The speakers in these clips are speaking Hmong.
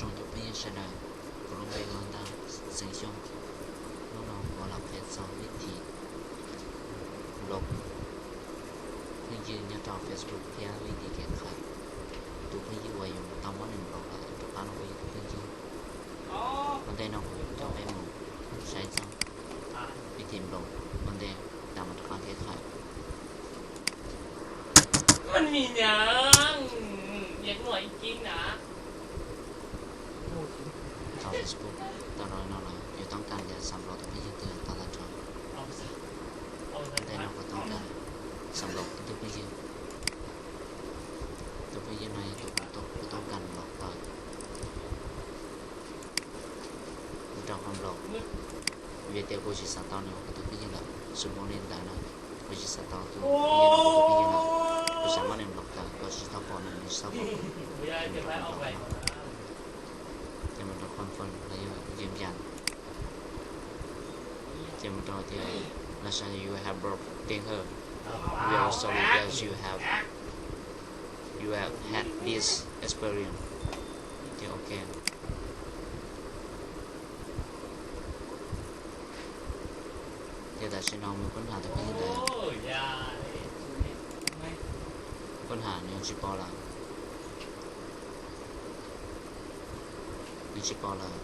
Zoo cov phooj ywg sawv daws, kuv lub npe hu ua Ntag Xeem Xyooj. Hnub no kuv los qhia txog vib thim nploos phooj ywg nyob rau Facebook thiab vib thim kev qhais tus phooj ywg uas yus tau muab nws nploos lawm rov qab los ua yus tus phooj ywg. Ua ntej no kuv coj peb mus saib txog vib thim nploos ua ntej tas mus rov qab kev qhais. Tau Facebook tau no no los yus toob kas tias xav nploos tus phooj ywg twg tau tag nrho. Ua ntej no kuv toob kas xav nploos ib tug phooj ywg. Tus phooj ywg no yog tus kuv toob kas nploos tawm. Mus rau qhov nploos, vim tias kuv tsis xav tau nws ua kuv tus phooj ywg lawm, xws li ntawd na, kuv tsis xav tau tus phooj ywg no ua kuv tus phooj ywg lawm, kuv xav muab nws nploos tawm, kuv tsis tau pom nws, nws tsis tau pom kuv. Ces mus rau confirm los yog yim yam. Ces mus rau tias last time you have broken her, we are sorry that you have, you have had this experience. Ces ok. Ces tam sim no mus kuj tham tus phooj ywg ntawd, kuj tham nws tsis pom lawm. Nws tsis pom lawm,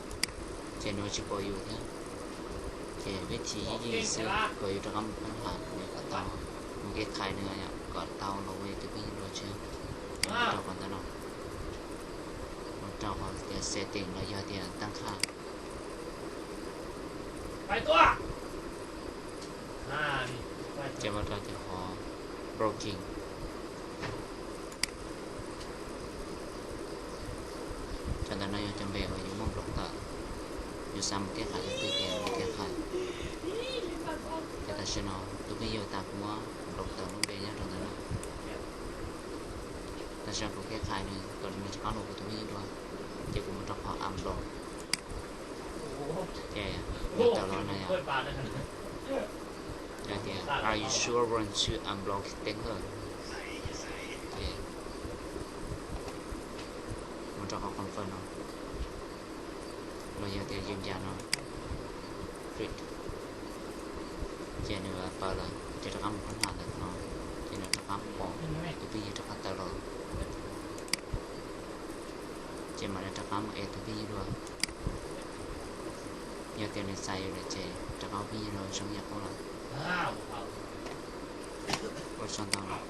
ces nws tsis pom yus thiab. Ces vib thim yeej yog xwb, kom yus rov qab mus kuj tham nws kom tau, mus kev qhais nws kom tau los ua yus tus phooj ywg dua tshiab. Ces mus rau qhov ntawd no, mus rau qhov tias setting los yog tias tab khaj. Ces mus rau tias qhov broken. Cov ntawm no yog cov npe uas yus muab nploos tawm, yus xav mus kev qhais tus twg ces mus kev qhais. Ces tam sim no tus phooj ywg uas kuv muab nploos tawm lub npe nyob rau ntawm no. Tam sim no kuv kev qhais nws kom nws rov qab los kuv tus phooj ywg dua, ces kuv mus rau qhov unblock. Ces nws tawm los no yog, yog tias are you sure want to unblock them her? Ces mus rau qhov confirm no, los yog tias yws yas no, click. Ces nws paws lawm ces rov qab mus kuj tham ntawm no, ces nws rov qab pom tus phooj ywg rov qab tawm los. Ces mam li rov qab mus add tus phooj ywg dua. Yog tias nws txais yus lawm ces rov qab ua phooj ywg dua zoo yam qub lawm. Ua tsaug ntau.